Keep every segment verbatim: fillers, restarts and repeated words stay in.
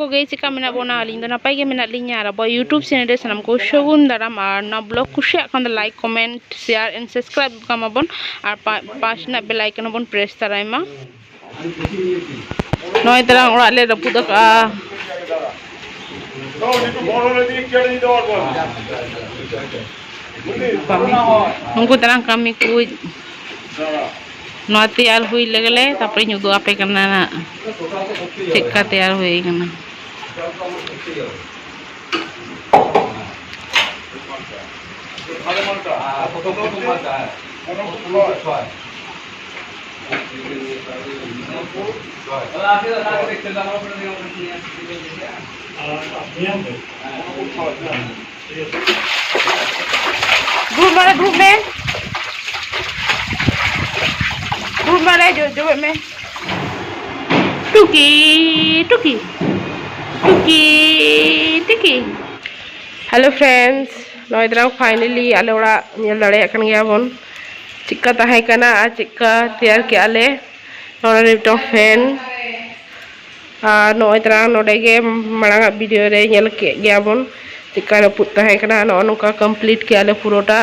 ᱠᱚᱜᱮ ᱪᱮᱠᱟ ᱢᱮᱱᱟᱜ ᱵᱚᱱᱟ? ᱟᱹᱞᱤᱧ ᱫᱚ ᱱᱟᱯᱟᱭ ᱜᱮ ᱢᱮᱱᱟᱜ ᱞᱤᱧᱟ᱾ ᱟᱨ ᱟᱵᱚᱣᱟᱜ YouTube channel ᱨᱮ ᱥᱟᱱᱟᱢ ᱠᱚ ᱥᱟᱹᱜᱩᱱ ᱫᱟᱨᱟᱢ᱾ ᱟᱨ ᱱᱚᱣᱟ vlog ᱠᱩᱥᱤᱭᱟᱜ ᱠᱷᱟᱱ ᱫᱚ like, comment, share and subscribe ᱠᱟᱜ ᱢᱟᱵᱚᱱ᱾ ᱟᱨ ᱯᱟ- ᱯᱟᱥ ᱨᱮᱱᱟᱜ bell icon ᱦᱚᱸᱵᱚᱱ press ᱛᱟᱨᱟᱭ ᱢᱟ᱾ ᱱᱚᱜᱼᱚᱭ ᱛᱟᱞᱟᱝ ᱚᱲᱟᱜ ᱞᱮ ᱨᱟᱹᱯᱩᱫ ᱟᱠᱟᱜᱼᱟ᱾ ᱩᱱᱠᱩ ᱛᱟᱞᱟᱝ ᱠᱟᱹᱢᱤ ᱠᱚ ᱱᱚᱣᱟ ᱛᱮᱭᱟᱨ ᱦᱩᱭ ᱞᱮᱜᱮ ᱞᱮ, ᱛᱟᱨᱯᱚᱨᱮᱧ ᱩᱫᱩᱜ ᱟᱯᱮ ᱠᱟᱱᱟ ᱱᱟᱜ ᱪᱮᱫ ᱞᱮᱠᱟ ᱛᱮᱭᱟᱨ ᱦᱩᱭ ᱠᱟᱱᱟ᱾ ᱫᱩᱲᱩᱵ ᱢᱟᱞᱮ, ᱫᱩᱲᱩᱵ ᱢᱮ᱾ ᱫᱩᱲᱩᱵ ᱢᱟᱞᱮ, ᱡᱚ-, ᱡᱚᱵᱮᱜ ᱢᱮ᱾ ᱴᱩᱠᱤ, ᱴᱩᱠᱤ, ᱴᱩᱠᱤ, ᱴᱩᱠᱤ᱾ Hello friends, ᱱᱚᱜᱼᱚᱭ ᱛᱟᱨᱟ finally ᱟᱞᱮ ᱚᱲᱟᱜ ᱧᱮᱞ ᱫᱟᱲᱮᱭᱟᱜ ᱠᱟᱱ ᱜᱮᱭᱟ ᱵᱚᱱ ᱪᱮᱫᱠᱟ ᱛᱟᱦᱮᱸ ᱠᱟᱱᱟ ᱟᱨ ᱪᱮᱫᱠᱟ ᱛᱮᱭᱟᱨ ᱠᱮᱜᱼᱟ ᱞᱮ᱾ ᱱᱚᱰᱮ ᱢᱤᱫᱴᱟᱝ fan, ᱟᱨ ᱱᱚᱜᱼᱚᱭ ᱛᱟᱨᱟ ᱱᱚᱰᱮ ᱜᱮ ᱢᱟᱲᱟᱝ ᱟᱜ video ᱨᱮ ᱧᱮᱞ ᱠᱮᱫ ᱜᱮᱭᱟ ᱵᱚᱱ ᱪᱮᱫᱠᱟ ᱨᱟᱹᱯᱩᱫ ᱛᱟᱦᱮᱸ ᱠᱟᱱᱟ᱾ ᱱᱚᱜᱼᱚ ᱱᱚᱝᱠᱟ complete ᱠᱮᱜᱼᱟ ᱞᱮ ᱯᱩᱨᱟᱹᱴᱟ᱾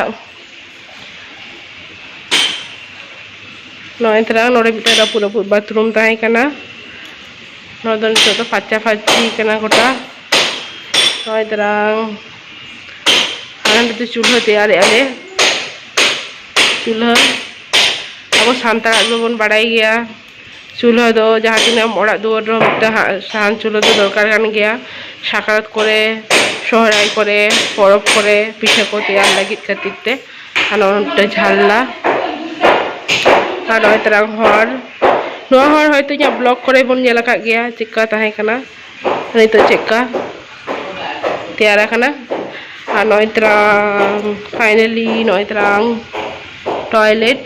ᱱᱚᱜᱼᱚᱭ ᱛᱟᱨᱟ ᱱᱚᱰᱮ ᱢᱤᱫᱴᱟᱝ ᱨᱟᱹᱯᱩᱫ ᱨᱟᱹᱯᱩᱫ bathroom ᱛᱟᱦᱮᱸ ᱠᱟᱱᱟ᱾ ᱱᱚᱣᱟ ᱫᱚ ᱱᱤᱛᱚᱜ ᱫᱚ ᱯᱷᱟᱨᱪᱟ ᱯᱷᱟᱹᱨᱪᱤ ᱠᱟᱱᱟ ᱜᱚᱴᱟ᱾ ᱱᱚᱜᱼᱚᱭ ᱛᱟᱨᱟ ᱦᱟᱸᱰᱮ ᱫᱚ ᱪᱩᱞᱦᱟᱹ ᱛᱮᱭᱟᱨᱮᱜᱼᱟ ᱞᱮ᱾ ᱪᱩᱞᱦᱟᱹ ᱟᱵᱚ ᱥᱟᱱᱛᱟᱲᱟᱜ ᱫᱚᱵᱚᱱ ᱵᱟᱲᱟᱭ ᱜᱮᱭᱟ, ᱪᱩᱞᱦᱟᱹ ᱫᱚ ᱡᱟᱦᱟᱸ ᱛᱤᱱᱟᱹᱜ ᱮᱢ ᱚᱲᱟᱜ ᱫᱩᱣᱟᱹᱨ ᱨᱮᱦᱚᱸ ᱢᱤᱫᱴᱟᱝ ᱦᱟ-, ᱥᱟᱦᱟᱱ ᱪᱩᱞᱦᱟᱹ ᱫᱚ ᱫᱚᱨᱠᱟᱨ ᱠᱟᱱ ᱜᱮᱭᱟ᱾ ᱥᱟᱠᱨᱟᱛ ᱠᱚᱨᱮ, ᱥᱚᱦᱨᱟᱭ ᱠᱚᱨᱮ, ᱯᱚᱨᱚᱵᱽ ᱠᱚᱨᱮ ᱯᱤᱴᱷᱟᱹ ᱠᱚ ᱛᱮᱭᱟᱨ ᱞᱟᱹᱜᱤᱫ ᱠᱷᱟᱹᱛᱤᱨ ᱛᱮ᱾ ᱟᱨ ᱱᱚᱜᱼᱚ ᱱᱚᱝᱠᱟ ᱡᱷᱟᱨᱱᱟ᱾ ᱟᱨ ᱱᱚᱜᱼᱚᱭ ᱛᱟᱨᱟ ᱦᱚᱲ, ᱱᱚᱣᱟ ᱦᱚᱲ ᱦᱚᱭᱛᱳ ᱤᱧᱟᱹᱜ vlog ᱠᱚᱨᱮ ᱵᱚᱱ ᱧᱮᱞ ᱟᱠᱟᱫ ᱜᱮᱭᱟ ᱪᱮᱫᱠᱟ ᱛᱟᱦᱮᱸ ᱠᱟᱱᱟ᱾ ᱱᱤᱛᱚᱜ ᱪᱮᱫᱠᱟ ᱛᱮᱭᱟᱨ ᱟᱠᱟᱱᱟ᱾ ᱟᱨ ᱱᱚᱜᱼᱚᱭ ᱛᱟᱨᱟ finally ᱱᱚᱜᱼᱚᱭ ᱛᱟᱨᱟ toilet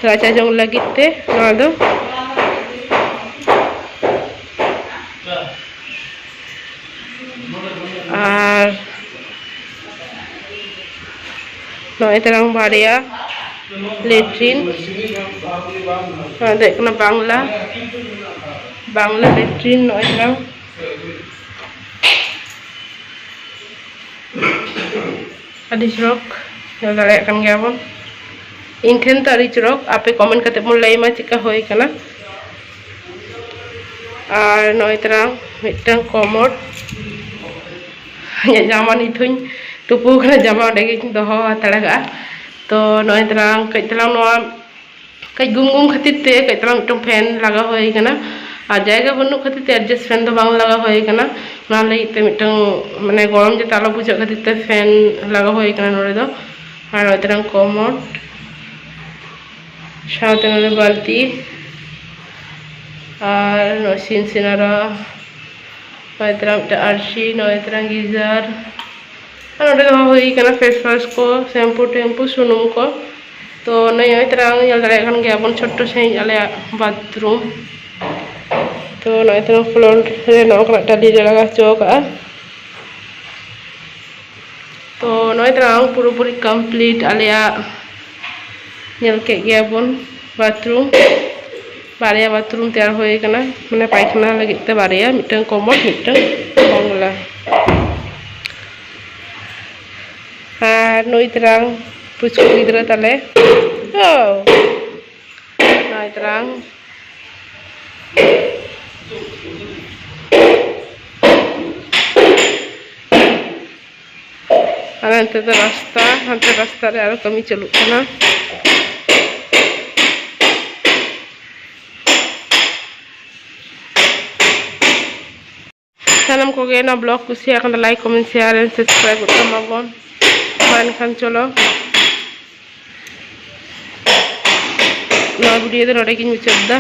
ᱨᱟᱪᱟ ᱡᱚᱝ ᱞᱟᱹᱜᱤᱫ ᱛᱮ ᱱᱚᱣᱟ ᱫᱚ᱾ ᱟᱨ ᱱᱚᱜᱼᱚᱭ ᱛᱟᱞᱟᱝ ᱵᱟᱨᱭᱟ latrine᱾ ᱱᱚᱣᱟ ᱫᱚ ᱦᱩᱭᱩᱜ ᱠᱟᱱᱟ ᱵᱟᱝᱞᱟ᱾ ᱵᱟᱝᱞᱟ ᱞᱮᱴᱨᱤᱱ ᱱᱚᱜᱼᱚᱭ ᱛᱟᱨᱟᱝ᱾ ᱟᱹᱰᱤ ᱪᱚᱨᱚᱠ, ᱧᱮᱞ ᱫᱟᱲᱮᱭᱟᱜ ᱠᱟᱱ ᱜᱮᱭᱟ ᱵᱚᱱ᱾ ᱤᱧ ᱴᱷᱮᱱ ᱛᱚ ᱟᱹᱰᱤ ᱪᱚᱨᱚᱠ, ᱟᱯᱮ ᱠᱚᱢᱮᱱᱴ ᱠᱟᱛᱮ ᱵᱚᱱ ᱞᱟᱹᱭ ᱢᱟ ᱪᱮᱫᱠᱟ ᱦᱩᱭ ᱠᱟᱱᱟ᱾ ᱟᱨ ᱱᱚᱜᱼᱚᱭ ᱛᱟᱨᱟᱝ ᱢᱤᱫᱴᱟᱝ ᱠᱚᱢᱚᱰ, ᱤᱧᱟᱹᱜ ᱡᱟᱢᱟ ᱱᱤᱛ ᱦᱚᱸᱧ ᱛᱩᱯᱩ ᱠᱟᱱᱟ, ᱡᱟᱢᱟ ᱚᱸᱰᱮ ᱜᱤᱧ ᱫᱚᱦᱚ ᱦᱟᱛᱟᱲ ᱠᱟᱜᱼᱟ᱾ ᱛᱚ ᱱᱚᱜᱼᱚᱭ ᱛᱟᱨᱟᱝ ᱠᱟᱹᱡ ᱛᱟᱞᱟᱝ ᱱᱚᱣᱟ ᱠᱟᱹᱡ ᱜᱩᱢ ᱜᱩᱢ ᱠᱷᱟᱹᱛᱤᱨ ᱛᱮ ᱠᱟᱹᱡ ᱛᱟᱞᱟᱝ ᱢᱤᱫᱴᱟᱝ ᱯᱷᱮᱱ ᱞᱟᱜᱟᱣ ᱦᱩᱭ ᱠᱟᱱᱟ᱾ ᱟᱨ ᱡᱟᱭᱜᱟ ᱵᱟᱹᱱᱩᱜ ᱠᱷᱟᱹᱛᱤᱨ ᱛᱮ ᱮᱰᱡᱟᱥᱴ ᱯᱷᱮᱱ ᱫᱚ ᱵᱟᱝ ᱞᱟᱜᱟᱣ ᱦᱩᱭ ᱠᱟᱱᱟ᱾ ᱚᱱᱟ ᱞᱟᱹᱜᱤᱫ ᱛᱮ ᱢᱤᱫᱴᱟᱝ ᱢᱟᱱᱮ ᱜᱚᱨᱚᱢ ᱡᱟᱛᱮ ᱟᱞᱚ ᱵᱩᱡᱷᱟᱹᱜ ᱠᱷᱟᱹᱛᱤᱨ ᱛᱮ ᱯᱷᱮᱱ ᱞᱟᱜᱟᱣ ᱦᱩᱭ ᱠᱟᱱᱟ ᱱᱚᱰᱮ ᱫᱚ᱾ ᱟᱨ ᱱᱚᱜᱼᱚᱭ ᱛᱟᱨᱟᱝ ᱠᱚᱢᱚᱰ, ᱥᱟᱶᱛᱮ ᱱᱚᱰᱮ ᱵᱟᱹᱞᱛᱤ, ᱟᱨ ᱱᱚᱜᱼᱚᱭ ᱥᱤᱱ ᱥᱤᱱᱟᱨᱟ, ᱱᱚᱜᱼᱚᱭ ᱛᱟᱨᱟᱝ ᱢᱤᱫᱴᱟᱝ ᱟᱹᱨᱥᱤ, ᱱᱚᱜᱼᱚᱭ ᱛᱟᱨᱟᱝ ᱜᱤᱡᱟᱨ, ᱟᱨ ᱱᱚᱰᱮ ᱫᱚᱦᱚ ᱦᱩᱭ ᱠᱟᱱᱟ ᱯᱷᱮᱥ ᱣᱟᱥ ᱠᱚ, ᱥᱮᱢᱯᱩ ᱴᱮᱢᱯᱩ, ᱥᱩᱱᱩᱢ ᱠᱚ᱾ ᱛᱚ ᱱᱚᱜᱼᱚᱭ ᱛᱟᱨᱟᱝ ᱧᱮᱞ ᱫᱟᱲᱮᱭᱟᱜ ᱠᱟᱱ ᱜᱮᱭᱟ ᱵᱚᱱ ᱪᱷᱳᱴᱳ ᱥᱟᱺᱦᱤᱡ ᱟᱞᱮᱭᱟᱜ ᱵᱟᱛᱷᱨᱩᱢ᱾ ᱛᱚ ᱱᱚᱜᱼᱚᱭ ᱛᱟᱨᱟᱝ ᱯᱷᱞᱳᱨ ᱨᱮ ᱱᱚᱜᱼᱚ ᱱᱚᱝᱠᱟᱱᱟᱜ ᱴᱟᱹᱞᱤ ᱞᱮ ᱞᱟᱜᱟᱣ ᱦᱚᱪᱚ ᱟᱠᱟᱫᱼᱟ᱾ ᱛᱚ ᱱᱚᱜᱼᱚᱭ ᱛᱟᱨᱟᱝ ᱯᱩᱨᱟᱹᱯᱩᱨᱤ ᱠᱚᱢᱯᱞᱤᱴ ᱟᱞᱮᱭᱟᱜ ᱧᱮᱞ ᱠᱮᱫ ᱜᱮᱭᱟ ᱵᱚᱱ ᱵᱟᱛᱷᱨᱩᱢ᱾ ᱵᱟᱨᱭᱟ ᱵᱟᱛᱷᱨᱩᱢ ᱛᱮᱭᱟᱨ ᱦᱩᱭ ᱠᱟᱱᱟ, ᱢᱟᱱᱮ ᱯᱟᱭᱠᱷᱟᱱᱟ ᱞᱟᱹᱜᱤᱫ ᱛᱮ ᱵᱟᱨᱭᱟ, ᱢᱤᱫᱴᱟᱝ ᱠᱚᱢᱚᱰ, ᱢᱤᱫᱴᱟᱝ ᱵᱟᱝᱞᱟ᱾ ᱟᱨ ᱱᱩᱭ ᱛᱟᱨᱟᱝ ᱯᱩᱪᱠᱩ ᱜᱤᱫᱽᱨᱟᱹ ᱛᱟᱞᱮ᱾ ᱳ! ᱱᱩᱭ ᱛᱟᱨᱟᱝ᱾ ᱟᱨ ᱦᱟᱱᱛᱮ ᱫᱚ ᱨᱟᱥᱛᱟ, ᱦᱟᱱᱛᱮ ᱨᱟᱥᱛᱟ ᱨᱮ ᱟᱨᱚ ᱠᱟᱹᱢᱤ ᱪᱟᱹᱞᱩᱜ ᱠᱟᱱᱟ᱾ ᱥᱟᱱᱟᱢ ᱠᱚᱜᱮ ᱱᱚᱣᱟ ᱵᱞᱚᱜ ᱠᱩᱥᱤᱭᱟᱜ ᱠᱷᱟᱱ ᱫᱚ like, comment, share and subscribe ᱜᱚᱫ ᱠᱟᱢᱟ ᱵᱚᱱ᱾ ᱢᱟ ᱮᱱᱠᱷᱟᱱ ᱪᱚᱞᱚ, ᱱᱚᱣᱟ ᱵᱷᱤᱰᱤᱭᱳ ᱫᱚ ᱱᱚᱰᱮ ᱜᱤᱧ ᱢᱩᱪᱟᱹᱫ ᱮᱫᱟ᱾